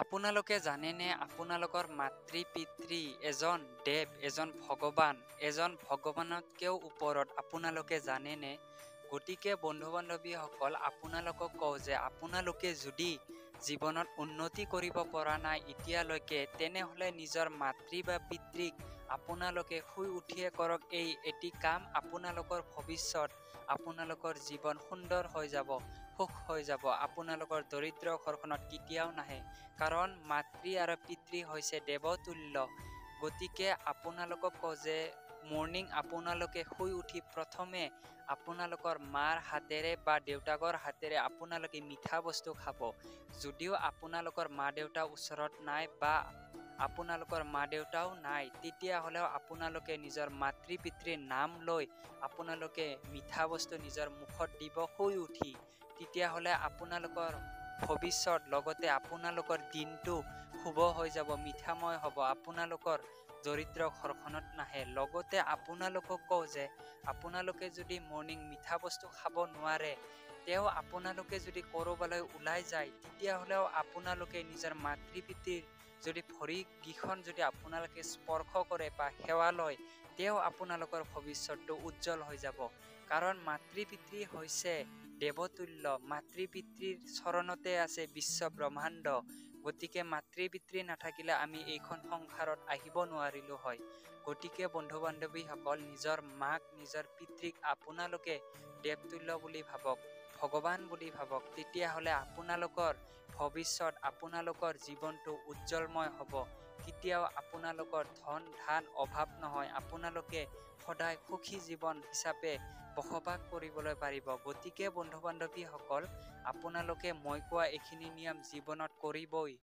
আপোনালোকে জানেনে আপোনালোকৰ মাতৃ পিতৃ এজন দেৱ, এজন ভগৱান, এজন ভগৱানতকৈও ওপৰত, আপোনালোকে জানেনে? গতিকে বন্ধু বান্ধৱীসকল, আপোনালোকক কওঁ যে আপোনালোকে যদি জীৱনত উন্নতি কৰিব পৰা নাই এতিয়ালৈকে, তেনেহ'লে নিজৰ মাতৃ বা পিতৃক আপোনালোকে শুই উঠিয়ে কৰক এই এটি কাম। আপোনালোকৰ ভৱিষ্যত, আপোনালোকৰ জীৱন সুন্দৰ হৈ যাব, সুখ হৈ যাব। আপোনালোকৰ দৰিদ্ৰ ঘৰখনত কেতিয়াও নাহে, কাৰণ মাতৃ আৰু পিতৃ হৈছে দেৱতুল্য। গতিকে আপোনালোকক কওঁ যে মৰ্ণিং আপোনালোকে শুই উঠি প্ৰথমে আপোনালোকৰ মাৰ হাতেৰে বা দেউতাকৰ হাতেৰে আপোনালোকে মিঠা বস্তু খাব। যদিও আপোনালোকৰ মা দেউতা ওচৰত নাই বা আপোনালোকৰ মা দেউতাও নাই, তেতিয়াহ'লেও আপোনালোকে নিজৰ মাতৃ পিতৃৰ নাম লৈ আপোনালোকে মিঠা বস্তু নিজৰ মুখত দিব শুই উঠি। তেতিয়াহ'লে আপোনালোকৰ ভৱিষ্যত লগতে আপোনালোকৰ দিনটো শুভ হৈ যাব, মিঠাময় হ'ব, আপোনালোকৰ দৰিদ্ৰ ঘৰখনত নাহে। লগতে আপোনালোকক কওঁ যে আপোনালোকে যদি মৰ্ণিং মিঠা বস্তু খাব নোৱাৰে, তেওঁ আপোনালোকে যদি ক'ৰবালৈ ওলাই যায়, তেতিয়াহ'লেও আপোনালোকে নিজৰ মাতৃ পিতৃৰ যদি ভৰিকেইখন যদি আপোনালোকে স্পৰ্শ কৰে বা সেৱা লয়, তেওঁ আপোনালোকৰ ভৱিষ্যতটো উজ্জ্বল হৈ যাব। কাৰণ মাতৃ পিতৃ হৈছে দেৱতুল্য, মাতৃ পিতৃৰ চৰণতে আছে বিশ্ব ব্ৰহ্মাণ্ড। গতিকে মাতৃ পিতৃ নাথাকিলে আমি এইখন সংসাৰত আহিব নোৱাৰিলোঁ হয়। গতিকে বন্ধু বান্ধৱীসকল, নিজৰ মাক, নিজৰ পিতৃক আপোনালোকে দেৱতুল্য বুলি ভাবক, ভগৱান বুলি ভাবক, তেতিয়াহ'লে আপোনালোকৰ ভৱিষ্যত, আপোনালোকৰ জীৱনটো উজ্জ্বলময় হ'ব। কেতিয়াও আপোনালোকৰ ধন ধান অভাৱ নহয়, আপোনালোকে সদায় সুখী জীৱন হিচাপে বসবাস কৰিবলৈ পাৰিব। গতিকে বন্ধু বান্ধৱীসকল, আপোনালোকে মই কোৱা এইখিনি নিয়ম জীৱনত কৰিবই।